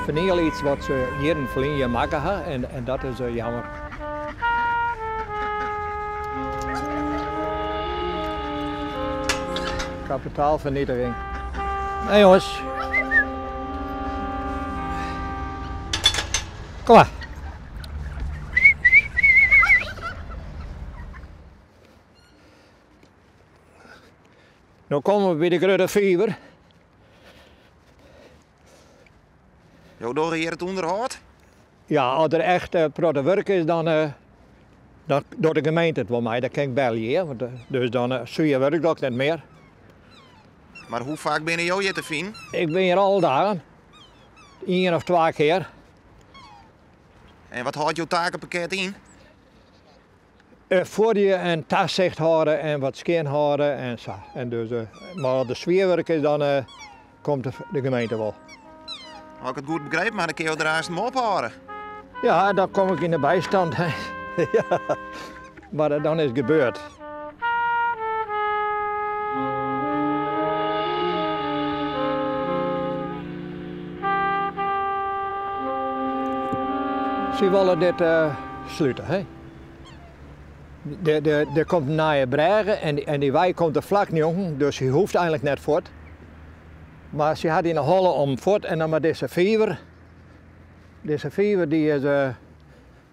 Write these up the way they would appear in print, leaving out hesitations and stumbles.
ferniele iets wat se jierren ferlyn hjir makke ha en dat is jammer. Kapitaalfernietiging. Hey jongens. Kom mar. No komme we by de grutte fiver. Jo dogge hjir it ûnderhâld? Ja, as der echt in protte wurk is, dan, eh, dan docht de gemeente it wol mei. Dan kin ik belje, hear. Want, eh, dus dan uh, swier wurk doch ik net mear. Mar hoe faak binne jo hjir te finen? Ik bin hjir alle dagen. Ien of twa kear. En wat hâldt jo takenpakket yn? Fuorje en tasicht hâlde en wat skjin hâlde en sa. En dus, mar as der swier wurk is, dan komt de gemeente wol. As ik it goed begrepen ha, dan kinne jo der aanst mei ophâlde. Ja, dan kom ik yn de bystand. ja. Mar dan is it gebeurd. Sy wolle dit slute, hè? Der komt in nije brêge en dy wei komt der flak njonken, dus hy hoecht eigenlik net fuort. Mar sy hat yn 'e holle om fuort en dan mei dizze fiver. Dizze fiver dy is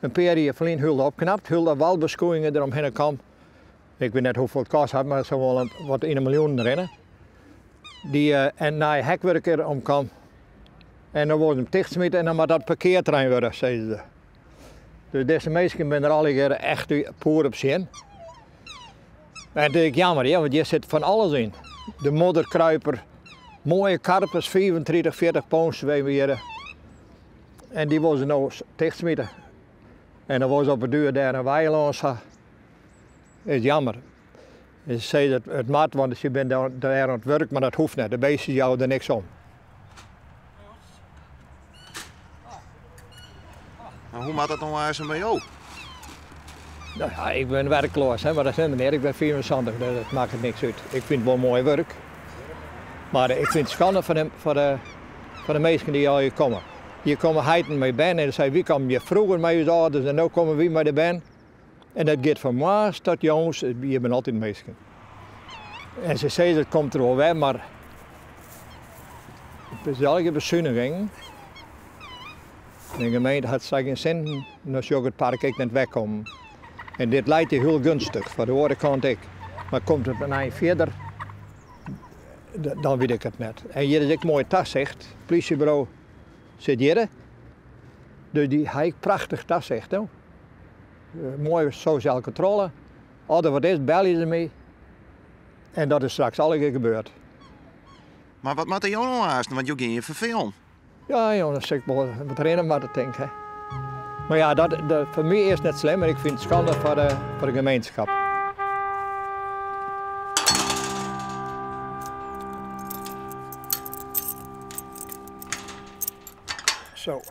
in pear jier ferlyn hiel opknapt, hiel walbeskoeiïngen der omhinne kaam. Ik wit net hoefolle it koste hat, mar it sil wol wat yn de miljoenen rinne. Dy en nij hekwurk der om kaam. En dan wolle se him tichtsmite en dan moat dat parkearterrein wurde, sizze se. Dus dizze minsken binne der allegearre echt poer op tsjin. En it is ek jammer, hear, want hjir sit fan alles yn. De modderkruiper, moaie karpers, 35, 40 pûn swimme hjir. En dy wolle se no tichtsmite. En dan wolle se op 'e duer dêr in wei lâns ha. Is jammer. Se sizze dat it moat, want sy binne dêr oan it wurk, mar dat hoecht net. De beestjes jouwe der niks om. Mar hoe moat dat no aanst mei jo? No ja, ik bin werkloas, hè, mar dat is net mear. Ik bin 75, dus dat makket niks út. Ik fyn it wol moai wurk. Mar ik fyn it skande foar de, foar de, foar de minsken dy't allegear komme. Hjir komme heiten mei bern en se sei, wy kamen hjir froeger mei ús âlders en no komme wy mei de bern. En dat giet fan moarns tot jûns, hjir binne altyd minsken. En se sizze it komt der wol wer, mar it is allegear besunigingen. De gemeente hat sa gjin sinten, dan sjoch ik it park ek net wegkommen. En dit leit hjir hiel gunstig, foar de oare kant ek. Mar komt it in ein fierder, dan wit ik it net. En hjir is ek moai tasicht, it plysjeburo sit hjirre. Dus dy ha ek prachtich tasicht. No. Moaie sosjale kontrôle. As der wat is, belje se my. En dat is straks allegear gebeurd. Mar wat moatte jo no aansten, want jo gean je ferfelen. Ja, jong, dan sil ik wol wat rinne moatte, tink ik. Mar ja, dat, dat, foar my is it net slim, mar ik fyn it skande foar de, foar de gemeenskap. Zo.